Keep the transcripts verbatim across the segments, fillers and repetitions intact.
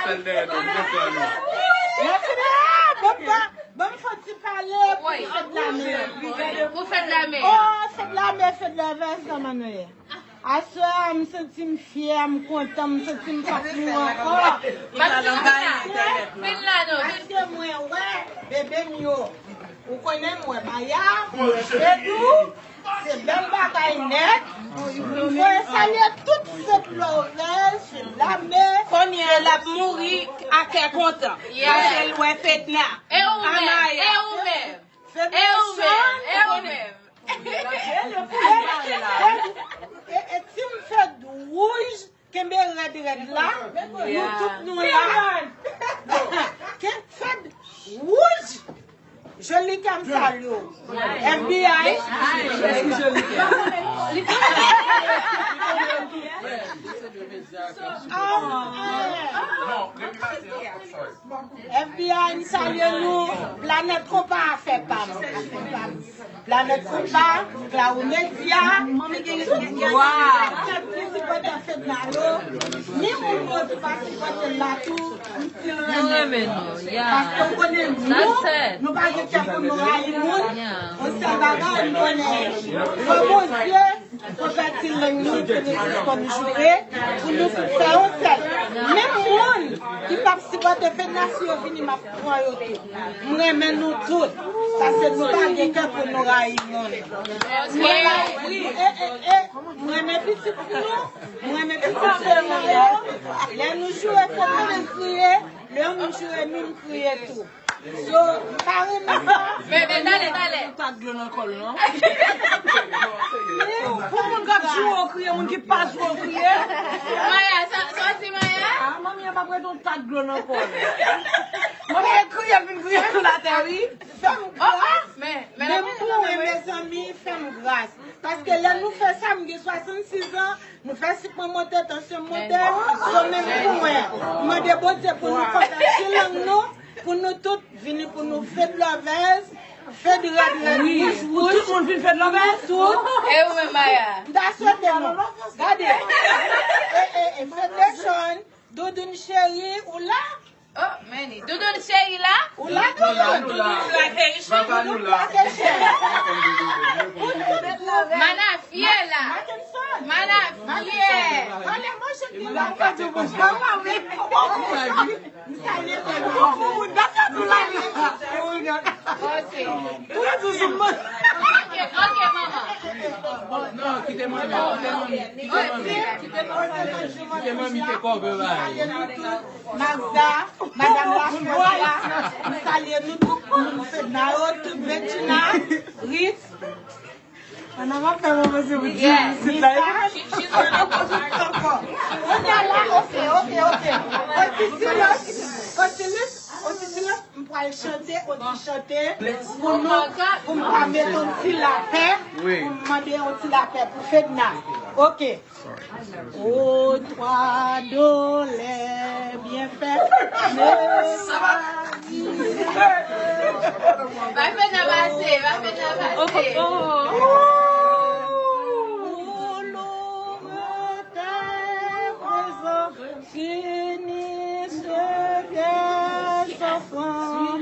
Pral dèyè nou, nou pran nou. Bon, bon, bon, fò ti pale pou fèt lame. Pou fèt lame. Oh, fèt lame, fèt lame, kòman nou ye? Aswè a, m santi m fyè, m kontan, m santi m p ap mouri ankò. Vin la non, vin. Paske mwen wè bebe m yo. Ou konnen m wè Maya, m wè Fedou, se bèl bagay nèt. M voye salye tout Fed Lovers, Fed Lame. Kounye a l ap mouri a kè kontan. Yeah. Paske l wè Fedna. E ou menm? Amaya. E ou menm? Fed E ou menm? E ou menm? E, e, e, Team Fed wouj, kenbe rèd rèd la. Nou tout nou la. Ke Fed wouj. Joli kè m salye w. F B I. F B I, m salye nou. Planèt Konpa, afè pa m. Afè pa m. Planèt Konpa, Claro Media. Wow. Ki sipòtè Fedna yo. Ni moun ki pa sipòte l la tou. Nou renmen nou, yeah. Paske w konnen nou, nou pa gen kè pou nou rayi moun. Yeah. Yon sèl bagay, m konnen. Fò Bondye konvèti lang nou pou nou, pou nou joure, pou nou fè yon sèl. Menm moun ki p ap sipòte Fedna, si yo vini, m ap pran yo tou. M renmen nou tout, paske nou pa gen kè pou nou rayi moun. M renmen, e, e, e, m renmen pitit nou, m renmen pitit Fedna yo. Lè nou joure Fedna, m kriye, lè nou joure nou, m kriye tou. So, m pa renmen sa. Men, men, talè, talè. Yon tak dlo nan kò l, non? Pou moun k ap joure w kriye, moun ki pa joure w kriye. Maya, sa, sa w di, Maya? Ah, manmi an p ap ret yon tak dlo nan kò l. Manmi an kriye, vin kriye sou latè, wi. Fè m gras. Men, men pou mwen, mezanmi, fè m gras. Paske lè nou fè sa, m gen swasannsis an, nou fè sik mwen monte, tansyon m monte, so menm pou mwen. M mande Bondye pou nou konvèti lang nou, pou nou tout vini pou nou Fed Lovers, Fed Rèd Rèd Wouj Wouj. Tout moun vin Fed Lovers? Tout. E ou menm, Maya? M ta swete nou. Gade. E, e, e, Fed Nation, Doudoun Cheri, ou la? Oh, Manny. Doudoun Cheri la? Ou la, Doudoun? Doudoun Black Haitian. Papa nou la. Mana Fiela. Mana Fiela. Pale manje ki la. M salye tout moun. Ok. Ok, ok, manman. Non, kite manmi, kite manmi, kite manmi, kite manmi te kòve la. Magda, Madam Lafrans la, m salye nou tout, moun Fedna yo, tout Bedjina, Ritz. Ann ap fè mwen panse pou Djouly isit la. Kounye a la, ok, ok, ok. Oti Silòs, Oti Silòs, Oti Silòs, m pral chante, Oti chante pou nou, pou m ka mete yon ti lapè, pou m mande yon ti lapè pou Fedna. Ok. O twa do lè byen fè. Bay Fedna pase, bay Fedna pase. Pou nou retè prezan, fini se vyèj anfan.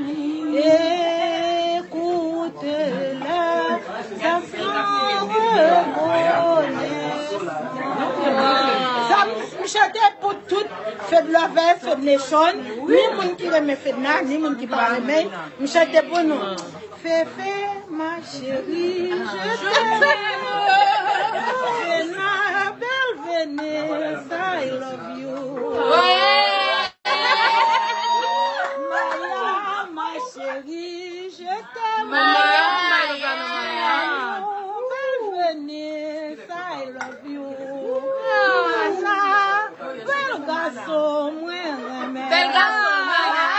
Ekoute la. Sa m, m chante pou tout Fed Lovers, Fed Nation, ni moun ki renmen Fedna, ni moun ki pa renmen. M chante pou nou. Fefe, ma chérie, je t'aime. Fedna, belle Venus, I love you. Maya, ma chérie, je t'aime. Maya, Maya. Belle Venus, I love you. Maya, bèl gason, mwen renmen. Bèl gason, Maya.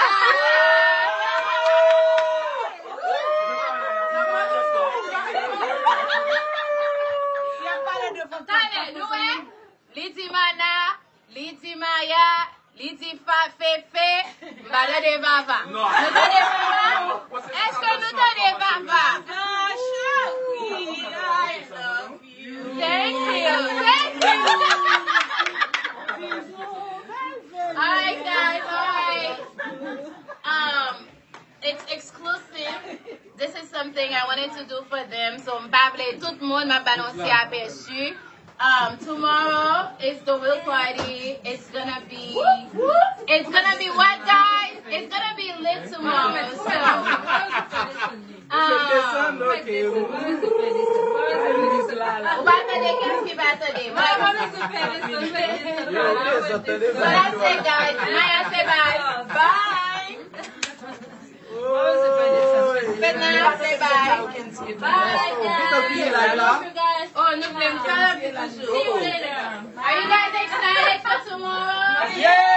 Talè, nou wè? Li di Mana, li di Maya, li di fa, Fefe, m pa tande Vava. Nou tande Vava? Èske nou tande Vava? Thank you, thank you. Alright, guys. something I wanted to do for them. So, m pa vle tout moun, m ap ba nou ti apèchi. Um, tomorrow is the wheel party. It's gonna be, it's gonna be what, guys? It's gonna be lit tomorrow. So, um, ou pa tande, kès ki pa tande? What I say, guys? Maya say bye. Bye. Fedna, say bye. Bye, guys. I love you guys. Oh, nou vle m fè la vi toujou. See you later. Are you guys excited for tomorrow? Yeah!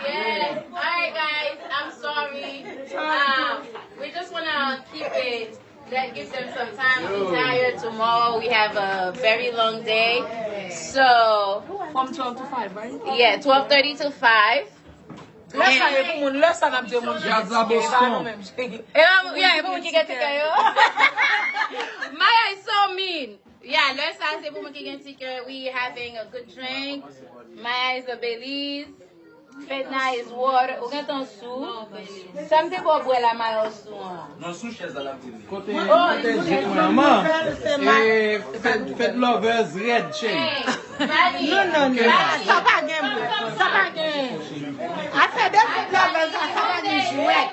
Yes. All right, guys. I'm sorry. Um, we just wanna keep it That gives them some time to retire. Tomorrow we have a very long day. So, from twelve to five, right? Yeah, twelve thirty to five. Lè sa e pou moun, lè sa n ap di moun ki gen tikè, e pa nou menm. E pa, yeah, e pou moun ki gen tikè yo. Maya is so mean. Yeah, lè sa se pou moun ki gen tikè. We having a good drink. Maya is a Belize. Fedna is water. Ou gentan sou. Sa m te ba w bwè la, Maya, w sou an. Non, sou chèz la, l ap di li. Kote, kote jèt mwen an, man? E, Fed, Fed Lovers Red, cheri. Non, non, non. Sa pa gen bwè. Sa pa gen. Afè de Fed Lovers la, sa pa gen jwèt.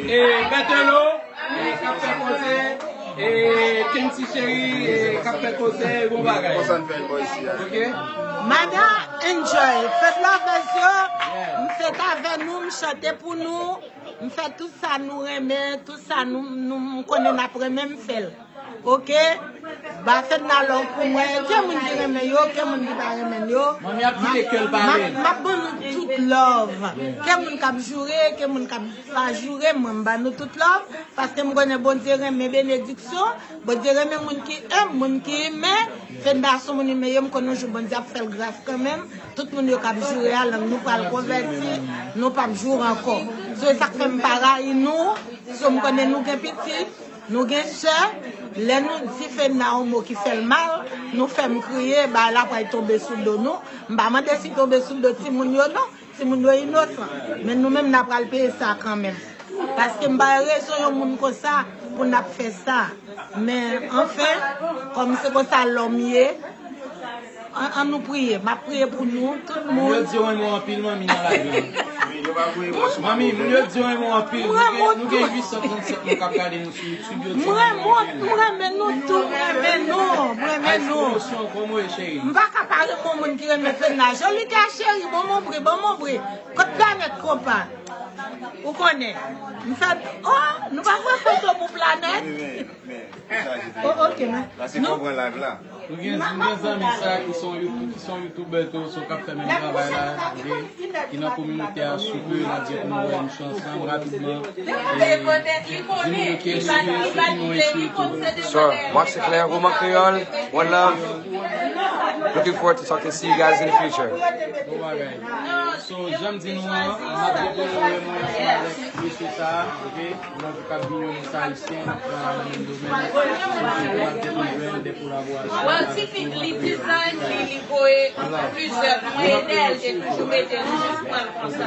E, Betelo. E, k ap fè koze, e, Kenty Cheri, e, k ap fè koze, bon bagay. Konsa n fè l bò isi a. Ok? Madan, enjoy. Fed Lovers yo, m fete avè nou, m chante pou nou, m fè tout sa nou renmen, tout sa nou, nou, m konnen n ap renmen, m fè l. Ok? Ba Fedna love pou mwen. Ke moun ki renmen yo, ke moun ki pa renmen yo. Manmi ap kite kè l pale. M ap, m ap ban nou tout love. Ke moun k ap joure, ke moun k ap pa joure, mwen m ba nou tout love. Paske m konnen Bondye renmen benediksyon. Bondye renmen moun ki enb, moun ki imen. Fedna se moun imen, yo m konnen yon jou Bondye ap fè l gras kanmenm. Tout moun yo k ap joure a, lang nou pral konvèti, nou p ap joure ankò. So, e sa k fè m pa rayi nou. So, m konnen nou gen pitit. Nou gen sè, lè nou di Fedna yon mo ki fè l mal, nou fè m kriye, bagay la pral tonbe sou do nou. M pa mande si tonbe sou do timoun yo non, timoun yo inosan. Men nou menm n a pral peye sa kanmenm. Paske m pa wè rezon yon moun konsa pou n ap fè sa. Men anfen, kòm se konsa lòm ye, An, an nou priye. M ap priye pou nou, tout moun. Moun yo di w renmen w anpil, manmi, nan lavi w. Wi, yo pa voye bò sou manmi, moun yo di w renmen w anpil. Nou gen, nou gen uit san trannsenk moun k ap gade nou sou YouTube, yo di w renmen w anpil. M renmen nou tou, m renmen nou, m renmen nou. Ice Promotion, kòman w ye, cheri? M pa ka pa renmen yon moun ki renmen Fedna. Jolita cheri, bon mon bri, bon mon bri. Kot Planèt Konpa? Ou konnen. M fè, oh, nou pa pran foto pou Planèt? Oh, ok, men. Pase nou konprann live la. Nou gen, nou gen zanmi sa ki se yon YouTube, ki se yon YouTuber tou, se yon k ap fè menm travay la, ok, ki nan kominote a sou ke n ap gen pou nou wè misyon ansanm rapidman. E di nou ke sou, sou ki nou ye sou YouTube. Sure. Mark Sinclair, Roman Kreyòl, one love. Looking forward to talking to you guys in the future. Bon bagay. So, jan m di nou an, m ap gen pou nou wè mwen ansanm avèk mesye sa a, ok? Mwen ki ap vin wè nou sa ayisyen, nan menm domèn, nou ap dekouvri de kolaborasyon. Well, tipik, li design li, li voye plizyè, mwen ede l, te toujou mete l, jis pran l konsa.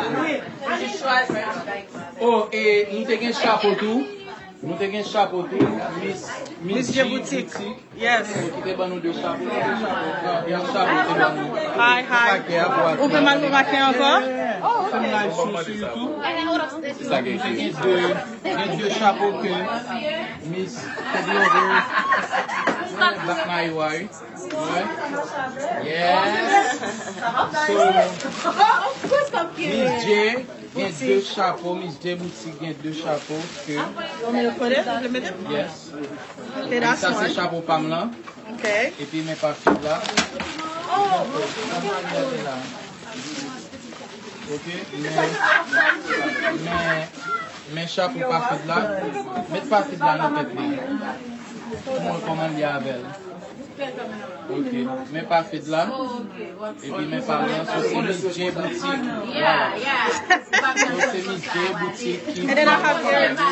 Jis chwazi. Oh, e nou te gen chapo tou. Nou te gen chapo tou. Miss, Miss J Boutique. Yes. Ki te ban nou de chapo, de chapo, yon chapo te ban nou. Hi, hi. Ou fè mal pou maten ankò? Fè m live sou, sou YouTube. Gen de, gen de chapo ke Miss Fedlover, Black Mayowa, wi. Yes. So, Miss J, gen de chapo, Miss J Boutique gen de chapo ke. Yes. Sa se chapo pa m lan. Ok. Epi men pa Fed la. Ok, men, men, men chapo pa Fed la. Met pa Fed la nan tèt li. Pou mwen kòman l ye avè l. Ok, men pa Fed la. Epi men pa m lan, so se Miss J Boutique. Vwala. So se J Boutique ki And then I have earrings too.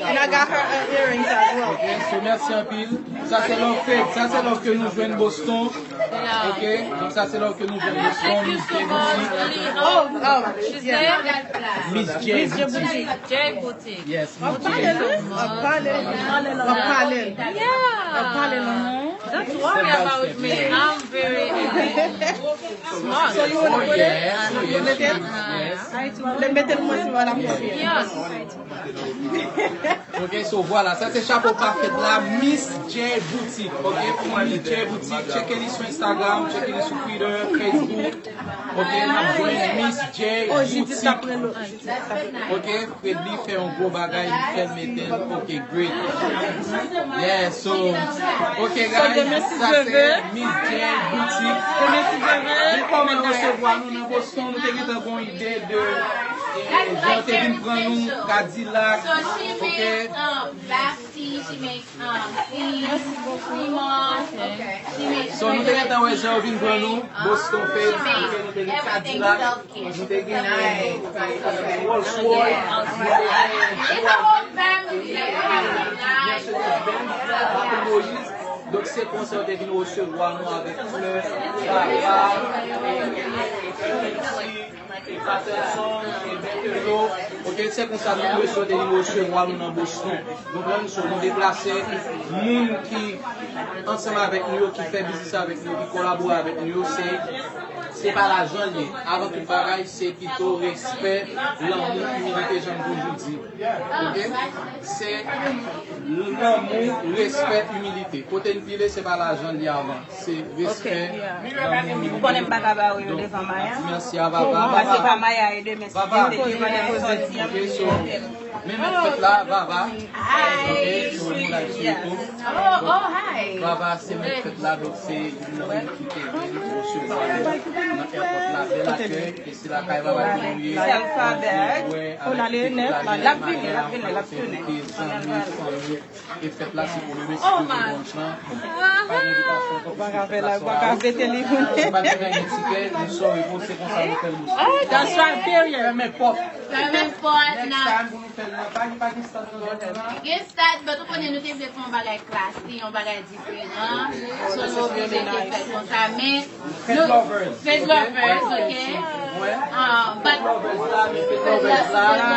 And I got her uh, earrings as well. Ok, so mèsi anpil. Sa se love fake, sa se love ke nou jwenn Boston. Ok, donk sa se love ke nou jwenn Boston, Miss J Boutique. Oh, oh, yeah. Miss J Boutique. J Boutique. Yes, Miss J. Ap pale, ap pale. Yeah. Ap pale, non. Don't worry about me. I'm very uh, smart. So you wanna put it? Oh, yes, oh, yes, yes. Let me tell you what I'm saying. Yes. Ok, so vwala, sa se chapo pa fèt la, Miss J Boutique. Ok, pou Miss J Boutique, tcheke li sou Instagram, tcheke li sou Twitter, Facebook. Ok, n ap jwenn Miss J Boutique. Ok, Fredly fè yon gwo bagay, li fè l mete l. Ok, great. Yeah, so, ok, guys, sa se Miss J Boutique. Men kòman resevwa nou nan Boston, nou te gentan gon ide de eh, jan te vin pran nou, Cadillac. Ok. So nou te gentan wè jan yo vin pran nou, Boston Fest, nou te, nou te gen Cadillac, nou te gen Rolls Royce, nou te gen Mercedes Benz, Baton Moïse. Donk se konsa yo te vin resevwa nou avèk flè, baba, e, e, e, e, e Patterson, e Berthelot. Ok, se konsa tout mesye te vin resevwa nou nan Boston. Konprann? So, nou deplase moun ki ansanm avèk nou yo, ki fè biznis avèk nou, ki kolabore avèk nou yo, se, se pa lajan l ye. Avan tout bagay, se pito respè, lanmou, imilite, jan m toujou di. Ok? Se lanmou, respè, imilite. Kote n pile, se pa lajan l ye avan. Se respè, lanmou, imilite. Ou konnen m pa ka bare yo devan Maya. Mèsi a Vava. Paske pa Maya e demen, se Dye ki mande pou sòti. Ok, so, men mèt fèt la, Vava. Ok, so, nou la sou YouTube. Vava, se mèt fèt la, donk se youn nan moun ki te vin resevwa nou nan èpòt la. Bèl akèy, e se lakay Vava ke nou ye. N ap vin wè avèk ekip la, l ap vini, l ap vini, l ap tounen. Zanmi, fanmi. E fèt la se pou demen, si Bondye bon tan. Pa gen envitasyon ankò, piske fèt la swa. Ou pa ka vete li. Ou pa gen tikè, nou sòri pou se konsa nou fè l. That's right, period. Fèmen pòt. Fèmen pòt. Next time pou nou fè l nan, pa gen, pa gen stad nan zòn nan. Gen stad, but ou konnen nou te vle fè yon bagay klasi, yon bagay diferan. So nou oblije te fè l konsa, men Fed Lovers. Fed Lovers, ok. Um, but Fed Lovers la, men Fed Lovers la, Fed Lovers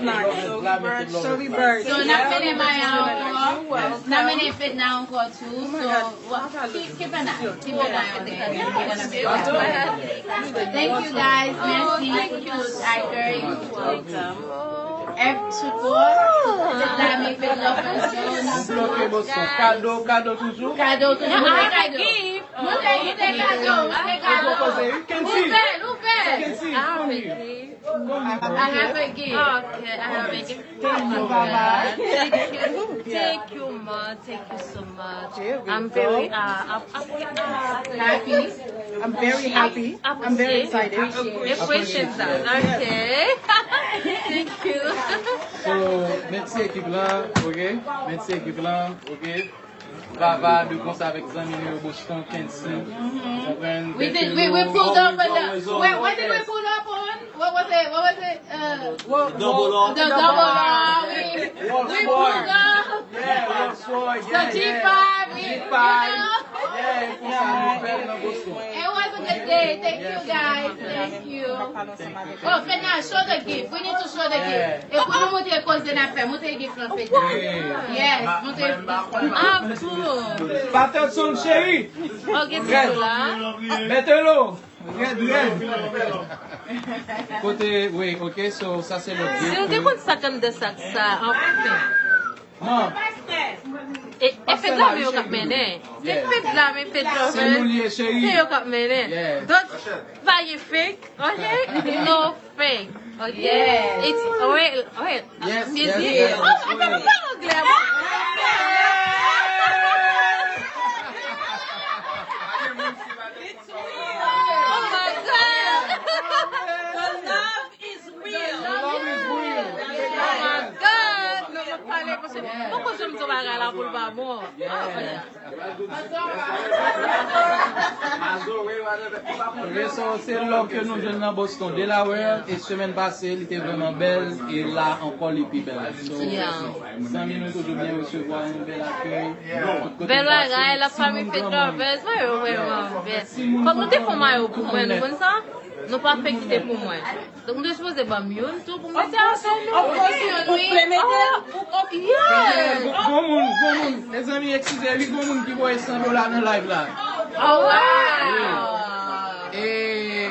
la, Fed Lovers la, men Fed Lovers la. So n ap mennen Maya ankò, n ap mennen Fedna ankò tou. So, wa- ki, ki Fedna? Ki Fedna? Thank you guys, mèsi pou tout akèy. F Chouko, Fedna, men Fed Lovers yo. Bloke moso. Kado, kado toujou. Kado toujou. Mwen ka gift. Montre, montre kado, montre kado. Ouvè l, ouvè l. I have a gift. I have a gift. Okay, I have a gift. Thank you, Baba. Thank you. Thank you, ma. Thank you so much. I'm very uh, ap- ap- uh, happy. I'm very happy. I'm very excited. Appreciate that. Okay. Thank you. So, mèsi ekip lan, ok? Mèsi ekip lan, ok? Vava, de konsa avèk zanmi nou yo, Boston, Kensi. Konprann? We did, we, we pulled up with the, where, where did we pull up on? What was it? What was it? Uh, the double R. The double R. We, we pulled up. Yeah, Rolls Royce, yeah, the G five, we, you know. Yeah, e konsa nou fè l nan Boston. It was a good day. Thank you, guys. Thank you. Oh, Fedna, show the gift. We need to show the gift. E pou nou montre koze n ap fè. Montre gift lan, Fedna. Yes, montre. Patterson cheri. Ok, toujou la. Berthelot. Rèd, rèd. Kote, wi, ok, so, sa se lòt gift. Si w te konn sa k anndan sak sa, anfen. E, e Fed la men yo k ap mennen. Se Fed la men Fed la men. Se nou l ye, cheri. Se yo k ap mennen. Donk, pa gen fake, ok? No fake, ok? It's real, real. Yes, yes, yes. Oh, mwen pa konn pale anglè, mwen. Oh my God. The love is real. The love is real. Oh my God. Non, mwen pale konsa. Mwen konn Chanm sou bagay la pou l pa bon. Ok, so, se love ke nou jwenn nan Boston, Delaware, e semèn pase, li te vrèman bèl, e la ankò, li pi bèl. So, zanmi nou toujou byen resevwa nou, bèl akèy. Tout kote nou pase, bèl bagay, la fanmi Faith Lovers, mwen yo vrèman bèl. Fòk nou te fè mayo pou mwen, nou konn sa? Nou pa fè kite pou mwen. Donk, nou te sipoze ban m youn tou pou m mete ansanm. Of course, of course, ou vle mete l? Oh, yeah. Gon moun, gon moun. Mezanmi, eskize, wi, gon moun ki voye san dola nan live la. Oh, wow. E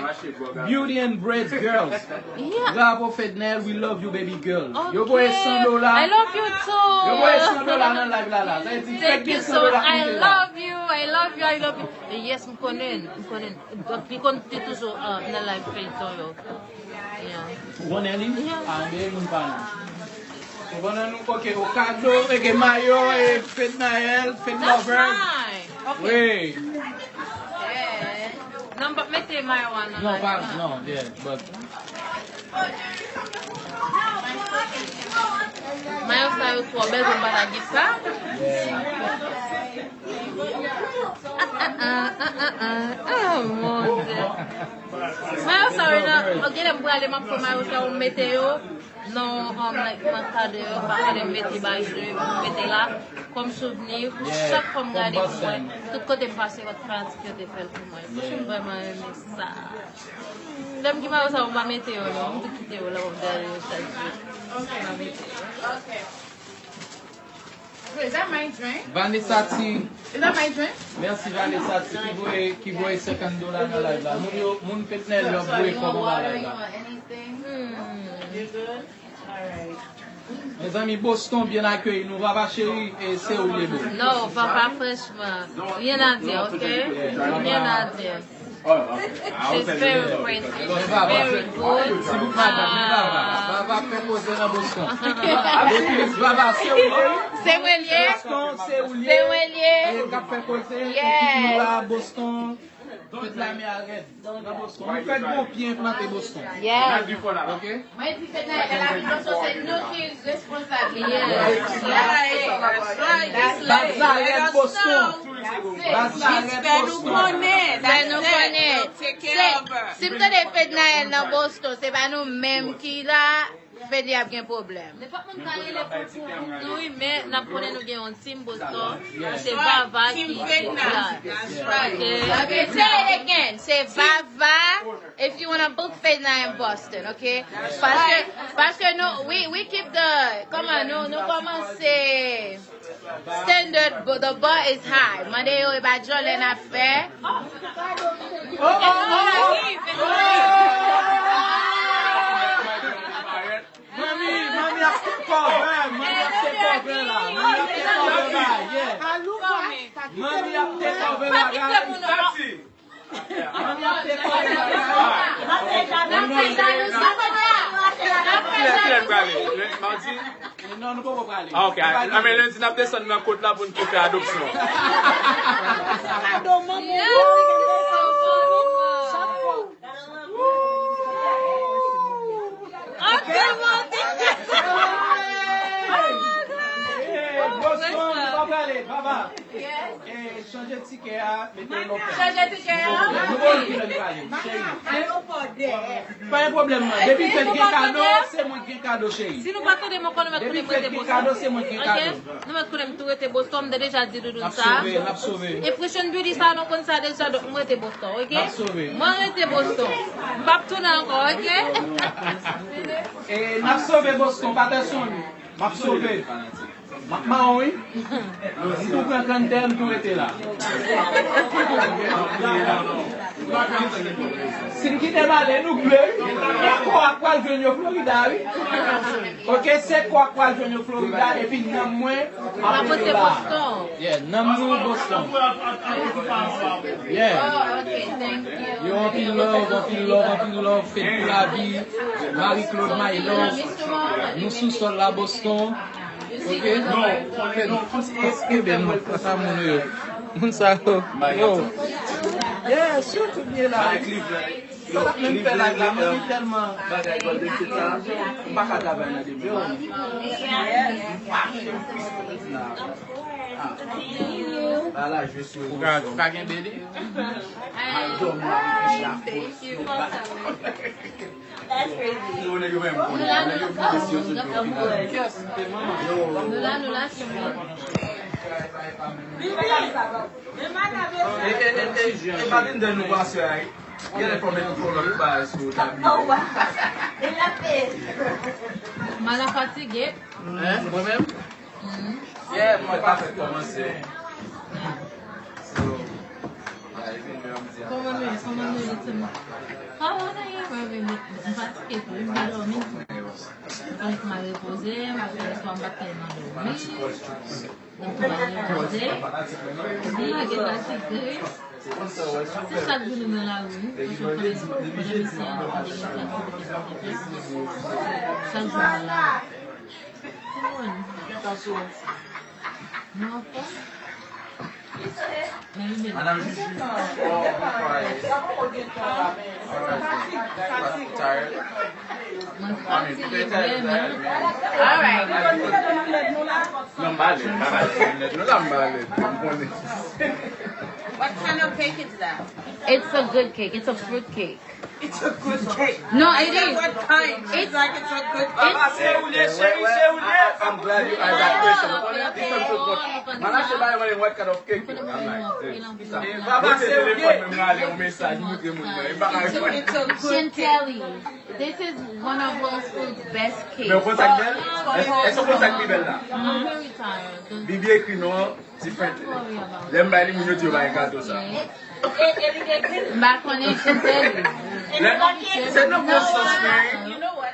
Beauty and Braids Girls. Yeah. Bravo, Fednaelle, we love you, baby girl. Yo voye san dola. I love you too. Yo voye san dola nan live la, la. Sa vle di, thank you so much. I love you, I love you, I love you. Yes, m konnen, m konnen. Li konn te toujou, ah, nan live feyton yo. Yeah. Ou konnen li? Yeah. Ah, men moun pa nou. Ou konnen nou, ok, o kado, ok, mayo, e Fednaelle, Fed Lovers. That's mine. Ok. Wi. Yeah. Non, m p ap mete mayo a nan live la. Non, pa, non, yeah, but Mayo sa yo twò bèl pou m pa ta gen sa. Ah, ah, ah, ah, ah, mon Dieu. Mayo sa yo nan, ok, lè m prale, m ap fè mayo sa yo, m mete yo nan, um, like, nan kado yo, pa fè m mete bay, m mete la, kòm souvni, pou chak fwa m gade pou mwen, tout kote m pase, lòt fanatik yo te fè l pou mwen. Franchman, m vrèman renmen sa. Lè m gen mayo sa, ou pa mete yo non. M te kite yo la, w ap gade yo chak jou. Ok. Ok. Is that my drink? Vanessa T. Is that my drink? Mèsi Vanessa T ki voye, ki voye senkant dola nan live la. Moun yo, moun Fednaelle yo ap voye kòb anba live la. Hmm. Mezanmi, Boston byen akeyi nou. Vava cheri, e se ou l ye, boo. Non, Vava, franchman, rien à dire, ok? Rien à dire. She's very friendly, she's very good. Vava, Vava, Vava fè koze nan Boston. Depi Vava, se ou l ye. Se mwen l ye. Boston, se ou l ye. Se mwen l ye. E k ap fè koze. Ekip nou la, Boston. Tout lame a rèd. Nan Boston. Nou fèt gon pye enplante Boston. Yeah. Ok? Mwen di Fednaelle, lè l ap pran sòs, se nou ki responsab li. Yeah. Baz la rèd Boston. Baz la rèd Boston. Fè nou konnen. Fè nou konnen. Se, si m tande Fednaelle nan Boston, se pa nou menm ki la. Fednaelle ap gen pwoblèm. Nenpòt moun ka rele pou, pou group nou, wi, men n ap konnen nou gen yon team Boston. Se Vava ki, ki la. Ok? Ok, say it again. Se Vava, if you wanna book Fednaelle in Boston, ok? Paske, paske nou, we, we keep the, kòman, nou, nou kòmanse. Standard, but the bar is high. Mande yo e pa djòlè n ap fè. Manmi, manmi ap take over, manmi ap take over la. Manmi ap take over la, yeah. Manmi ap take over la, guys. Kilè, kilè n prale? Madi? Non, nou poko prale. Ah, ok. A, men lendi, n ap desann nan kot la pou n fè adopsyon. Ado manman. Anpil manti. Boston, nou pa prale, Vava. Eh, chanje tikè a, mete lòt. Chanje tikè a? Nou ba w kilè n prale, cheri. Pa gen pwoblèm, non. Depi fèt gen kado, se mwen ki gen kado, cheri. Si nou pa tande m ankò, nou mèt konnen m rete Boston. Depi fèt gen kado, se mwen ki gen kado. Ok? Nou mèt konnen m tou rete Boston, m te deja di Doudoune sa. N ap sove, n ap sove. Impression Beauty sa, nou konn sa deja, donk m rete Boston, ok? N ap sove. Mwen rete Boston. M p ap tounen ankò, ok? E n ap sove Boston, Patterson. M ap sove. M ap mawon, wi. M tou pran kanntè, m tou rete la. Si n kite m ale, nou gle, wi. Kò a pral jwenn yo Florida, wi. Ok, se kò a pral jwenn yo Florida, epi nanm mwen ap rete la. Yeah, nanm nou Boston. Yeah. Yo, anpil love, anpil love, anpil love. Fed pou lavi, Marie Claude, my love. Nou sou sòl la, Boston. Ok? Fed, kenbe nou, sa moun yo. Moun sa yo. Yo. Yeah, sitou byen la. Sa pa menm fè live la, mwen tèlman bagay Golden State la, m pa ka travay nan demen. M pa menm plis nan. Ah. Ala, je suis. Ou ka, ou ka kenbe li? Mal dòmi, m ap reflechi a fòs. Yo ba. That's crazy. Yo, nèg yo menm konnen. Nèg yo konnen si yo sot yo final. Yo. Nou la, nou la, se mwen. E, e, e, e, e pa vin dèyè nou pa sè a, wi. Gen lè fò met yon kolòk pa sou tabliye. Oh, wow. Mal fatige. Hein? Mwen menm? Yeah, mwen pa fèk kòmanse. So, yeah, even though I'm there, kòman nou ye? Kòman nou ye, timoun? Kòman nou ye? Mwen menm, m fatige tou, m pa dòmi tou. Donk, m al repoze, m ap fè lespwa, m pa t tèlman dòmi. Donk, m al repoze. Di, m gen fatige. Se chak jou nou nan lari, wi. Paske pandan, pandan misye an, pandan misye an, chak jou nan lari. Timoun. Nou anfòm? Madame Juju. Oh, I'm crying. Alright. Tired? Mwen fatige vrèman. Alright. Non, m pa lèd, m pa lèd. Nou la, m pa lèd. M konnen. What kind of cake is that? It's a good cake. It's a fruit cake. It's a good cake. No, it is. What kind? She's like, it's a good cake. Papa, se ou ye, cheri, se ou ye. I'm glad you asked that question. Mwen konnen yon ti fanm sot mwen. Manache ba mwen what kind of cake. I'm like, this. Papa, se ou ye. Mwen te telefòn mwen, mwen ale yon mesaj, mwen te moun mwen. E pa ka reponn. It's a good cake. Chantelly, this is one of Whole Foods' best cakes. Men w konn sa k bèl? Èske w konn sa k pi bèl la? Bibi ekri non an differently. Lè m bay li, moun yo di yo bay gato sa. M pa konnen Chantelly. Lè, se nan bon sans, men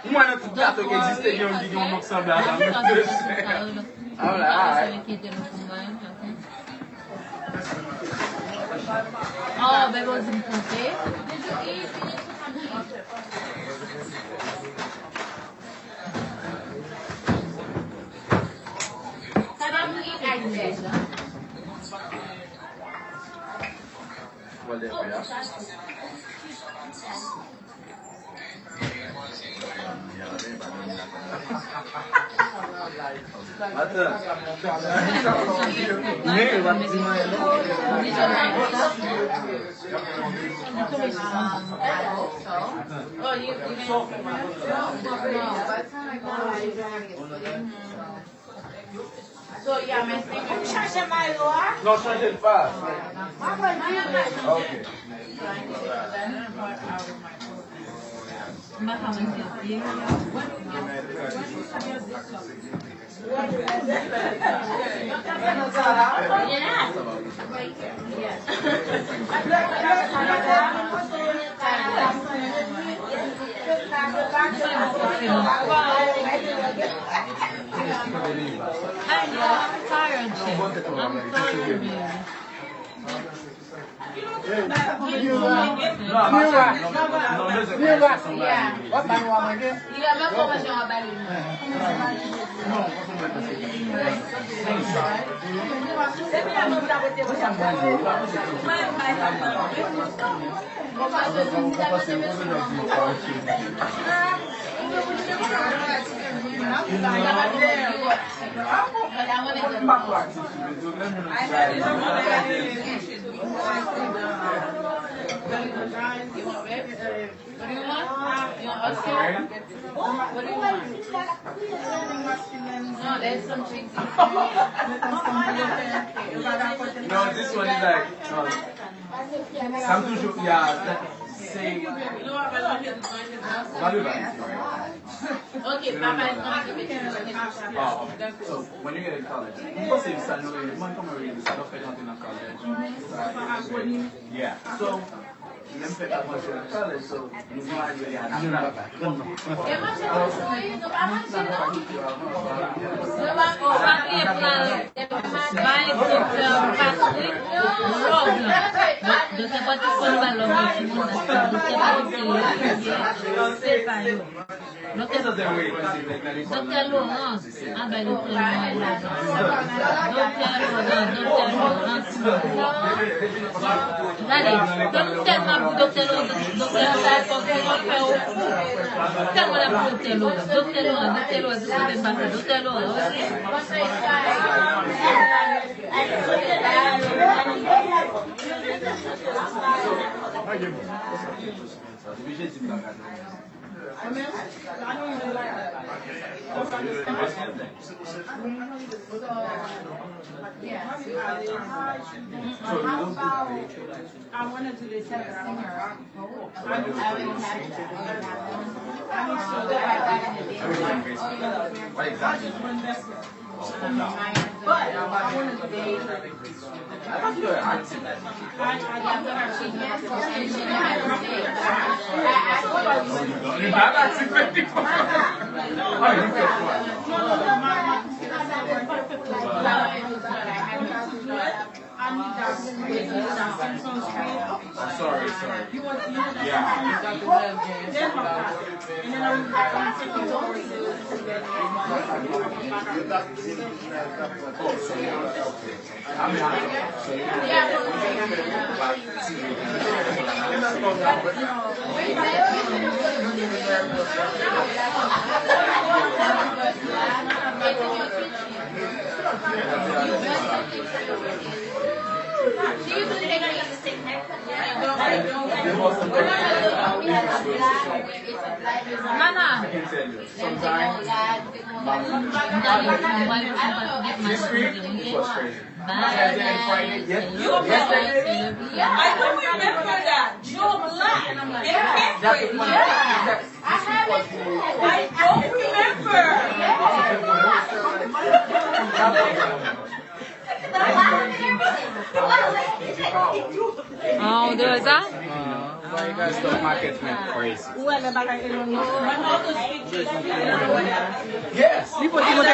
m wè nan tout gato ki egziste, gen youn ki gen yon non k sanble a la menm. Alright, alright. Oh, bebe, w di m twonpe. Sa pa pou gen ice. Pou m chanje mayo a? Non, chanje l pa. Ok. I know, I'm tired, Chef. I'm tired, baby. Miwa, Miwa, w ap ba nou a manje? What do you want? You want us to? What do you want? No, there's some treats. No, this one is like, um, sa m toujou, yeah, se, pa de vag isi, right? Ok, papa, oh, so, when you get in college, m panse sa nou, mwen kòman rele sa, lè w fèk antre nan college. Yeah, so, lè m fèk ap antre nan college, so, nou gen bagay yo rele anagraf. Alò, sa, nou pa konn ki yo avan, sa. Bay doktè Patrick love la. Doktè Patrick konn bay love la timoun nan. Doktè Patrick se, se pa yo. Doktè, Doktè Laurent, a bay Doktè Laurent love la. Doktè Laurent, Doktè Laurent. Gade, tèlman Doktè Loran, doktè Loran, fòk mwen fè w kou. Tèlman l ap di doktè Loran, doktè Loran, doktè Loran, se kote m pase, doktè Loran, oke? I want to do the test. I mean, so that I got an addiction. What exactly? But I want to do the I thought you were acting. I, I got the You have acting, baby. Oh, you feel fine. No, no, no, my, my, I need that. Symptoms. I'm sorry, sorry. You want, you want Yeah. And then I'm, I'm taking courses. Oh, so you're okay. I'm happy. So you're Nana. Sometimes, this week, it was crazy. Thursday and Friday, yes, yesterday, I don't remember that. You're black and I'm like, yeah. I have it. I don't remember. Ah, ou te wè sa? Why you guys stock market went crazy? Ou wè lè bagay elonye. Yes. Li pote mwen lè.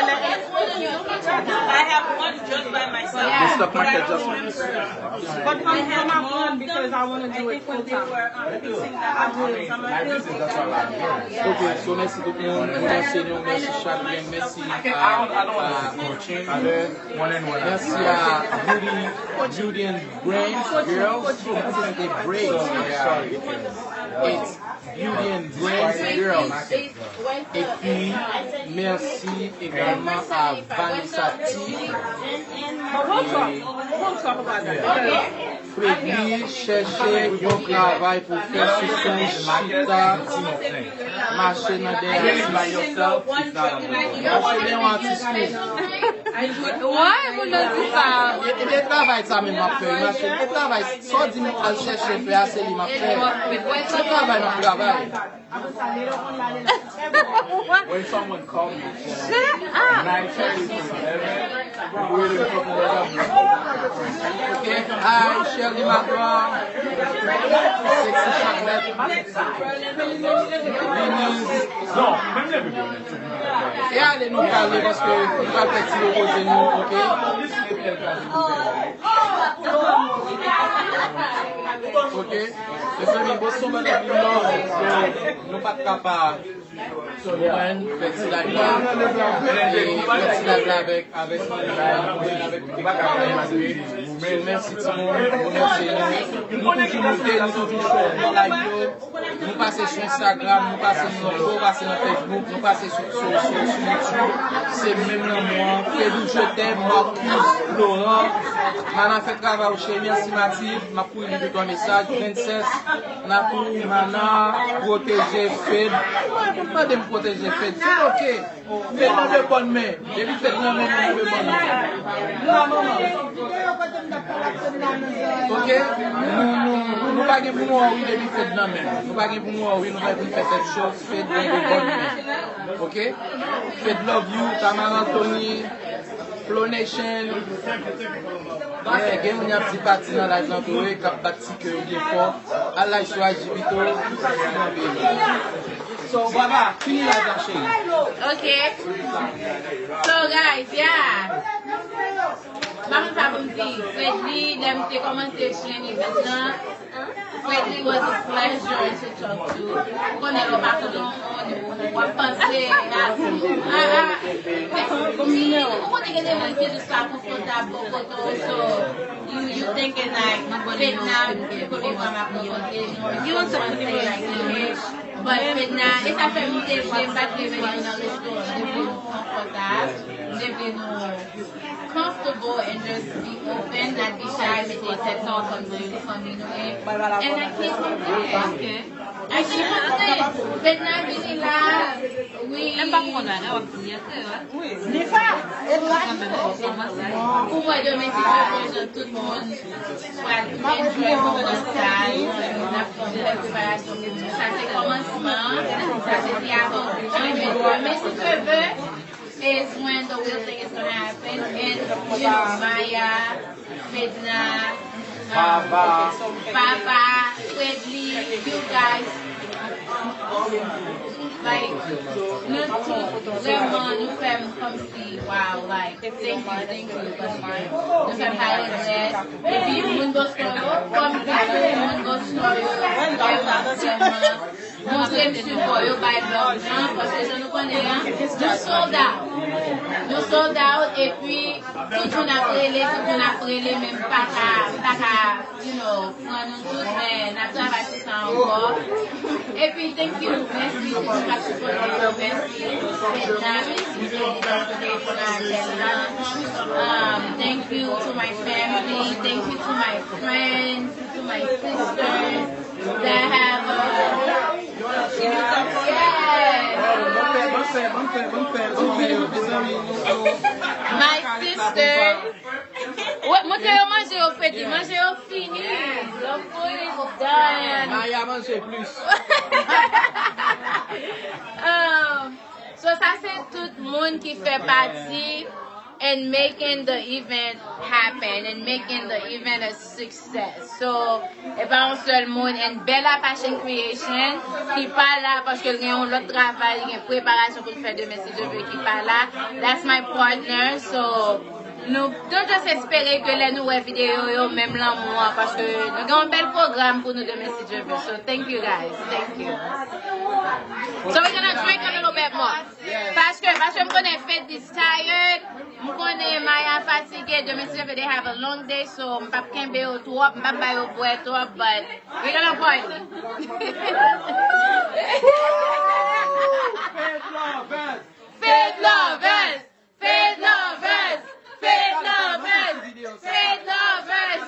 I have one just by myself. The stock market just went crazy. But I'm, I'm one because I want to do it full time. I do it. I'm a real estate agent. Ok, so mèsi tout moun. Mèsi nou, mèsi Chadlin, mèsi a, a Mèsi a Beauty, Beauty and Brains Girls. This is the Brains Girls. It's Beauty and Brains Girls. Epi, mèsi egalman a Vanessa T. Freddy chèche yon travay pou fè sou son chita mache nan dèyè atis. Mache dèyè yon atis tou. Why moun nan di sa? E, e de travay sa menm m ap fè, mache. E travay, sa w di m al chèche fè a, se li m ap fè. Se travay m ap travay. When someone called me, nine thirty to eleven, we were in trouble. Ok, hi, Shirley Macron, Sexy Chocolate, Venus. Non, menm lè m vin. E ale nou prale paske nou pral fè ti repoze nou, ok? Ok? Mezanmi, bon, so many of you know, so nou pa t ka pa, nou pa t ka pa fè ti live la. E fè ti live la avèk, avèk, avèk tout ekip la. So, mèsi timoun, nou remèsye nou. Nou toujou moute, nou toujou show nan live yo. Nou pase sou Instagram, nou pase nan, nou pase nan Facebook, nou pase sou, sou, sou, sou YouTube. Se menm lanmou an. Fedou, je t'aime, Marcus, Laurent. Nana, fè travay ou cheri, mèsi Matilde. M ap kouri li tout yon mesaj. Princess, Natou, Nana, pwoteje Fed. Mwen, pou mande m pwoteje Fed, se ok. Fed nan de bòn men. Depi Fed nan men nou, nou de bòn men. Ok? Nou, nou, nou pa gen pou nou anri depi Fed nan men. Nou pa gen pou nou anri, nou pa gen pou nou fè tèt cho, Fed nan de bòn men. Ok? Fed love you, Tamara Anthony, Flow Nation. Yeah, gen moun y ap di pati nan live nan tou, wi, k ap bat ti kè yo byen fò. Al like sou I G pito. So, Baba, fini live la, cheri. Ok. So, guys, yeah. M pa konn sa pou m di. Fredly, lè m te kòmanse pran event lan, Fredly was a pleasure to talk to. Ou konnen lè w pa konnen yon moun, w ap panse a, a, a, ou konnen gen de moun ki jis pa konfòtab bò kote w, so you, you thinking like, Fedna, se premye fwa m ap rankontre nou, or something like that. But Fedna, e sa fè m te vle, m pa t vle mennen nou nan resto, m te vle nou konfòtab, m te vle nou comfortable and just be open, not be shy, mete tèt nou kòmsi se fanmi nou ye. And I can't complain. I can't complain. Fedna vini la, wi. M pa konn bagay w ap di a, frè. Nifa, e gras. Pou mwen, demen, si Dye vle, jan tout moun pral enjoy moman sa, n ap fè yon bèl preparasyon pou nou. Sa se kòmansman, sa se ti avan, men demen, si Dye vle, is when the real thing is gonna happen. And, you know, Maya, Fedna, um, Baba, Fredly, you guys, like, nou tout, vrèman, nou fè m kòmsi, wow, like, thank you, thank you, paske nou fè m pa regrèt. Epi, moun Boston yo, kòm tout moun Boston yo, vrèman, vrèman, montre m sipò yo, bay love lan, paske jan nou konnen an, nou sold out. Nou sold out, epi tout moun ap rele, tout moun ap rele, men m pa ka, m pa ka, you know, pran nou tout, men n ap travay sou sa ankò. Epi, thank you, mèsi tout moun k ap sipòte yo, mèsi Fedna, mèsi Fredly, paske w te vin nan apèl lan. Um, thank you to my family, thank you to my friends, to my sisters. That have a, yeah. My sister. Wè, montre yo manje yo, Fredly. Manje yo fini. Love food is done. Maya manje plis. Um, so, sa se tout moun ki fè pati and making the event happen and making the event a success. So, e pa yon sèl moun, and Bella Fashion Creation ki pa la paske l gen yon lòt travay, li gen preparasyon pou l fè demen, si Dye vle, ki pa la. That's my partner, so nou, nou just espere ke lè nou wè videyo yo, menm lanmou an, paske nou gen yon bèl pwogram pou nou demen, si Dye vle. So, thank you guys, thank you. So, we're gonna drink a little bit more. Paske, paske m konnen Fed is tired, m konnen Maya fatige, demen si Dye vle, they have a long day, so m p ap kenbe yo twòp, m p ap ba yo bwè twòp, but we gonna party. Fed lovers! Fed lovers! Fed lovers! Fed lovers! Fed lovers!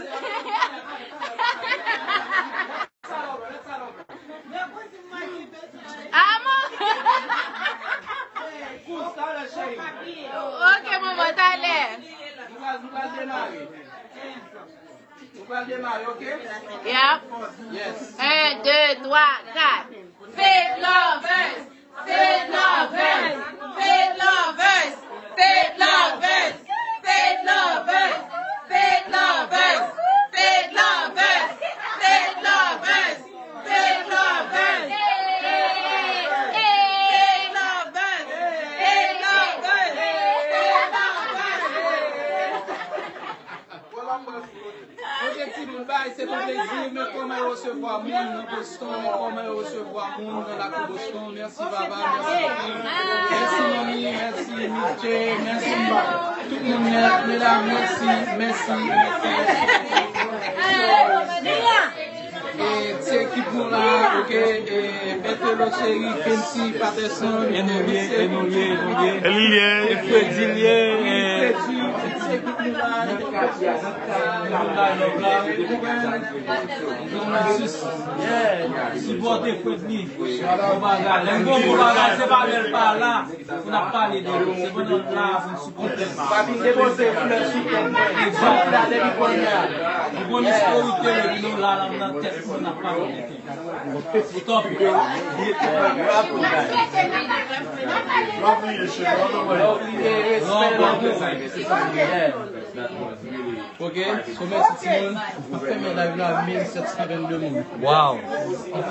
Amo! Ok, manman, talè. Nou pral, nou pral demare. Nou pral demare, ok? Yep. Yes. Un, deux, trois, quatre. Fed lovers! Fed lovers! Fed lovers! Fed lovers! Fed lovers! Fed lovers! Fed lovers! Fed lovers! Fed lovers! Fed lovers! Fed lovers! Ok, timoun, bay, se yon plezi, men kòman yo resevwa moun nan Boston, men kòman yo resevwa moun nan lakou Boston. Mèsi, papa, mèsi. Mèsi, manmi, mèsi, Miche, mèsi. Tout moun nèt, medam, mèsi, mèsi, mèsi, mèsi. E ti ekip nou la, ok, e Berthelot Chéri, Quincy Patterson, e nou ye, e nou ye, e nou ye. E li ye, e Freddy li ye, e Freddy, e ti ekip nou la, e nou la, nou la. Sipòte Fredly. Bon bagay. Lè n gen yon bon bagay, se pa lè l pa la pou n ap pale de li. Se pandan l la pou n sipòte l. Pa vin depoze flè sou tèt mwen. Egzanp la, depi kounye a. Nou gon storytelling, epi nou la, la, nan tèt pou n ap pale de li. Ou tanpri. Love you, cheri. Love you, respè, love you. Ok, so mèsi timoun. Mwen fèmen live la, mil sèt san vennde moun. Wow.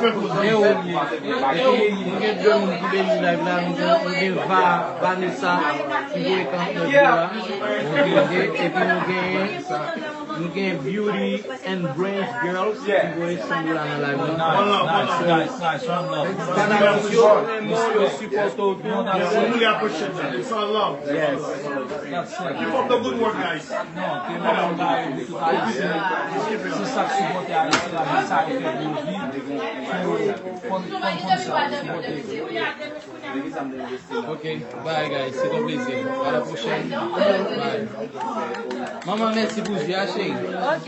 Trè wo li ye. Epi nou gen de moun ki beni live la, nou gen, nou gen Va, Vanessa, ki voye karant dola. Ok, epi nou gen, nou gen Beauty and Brains Girls, ki voye san dola nan live la. Nice, nice, nice, one love. Fanatik yo, yo sipòte w tou. We really appreciate that. It's all love. Yes. That's it. Keep up the good work, guys. Non, te mèsi bay pou tout Ayisyen. Se sa k sipòte Ayisyen la, men sa ki fè nou viv. So, konn, konn, konn sa, sipòte. Ok, bye guys, se ton plezi. A la pwochèn. Bye. Manman, mèsi pou je a, cheri. Ok.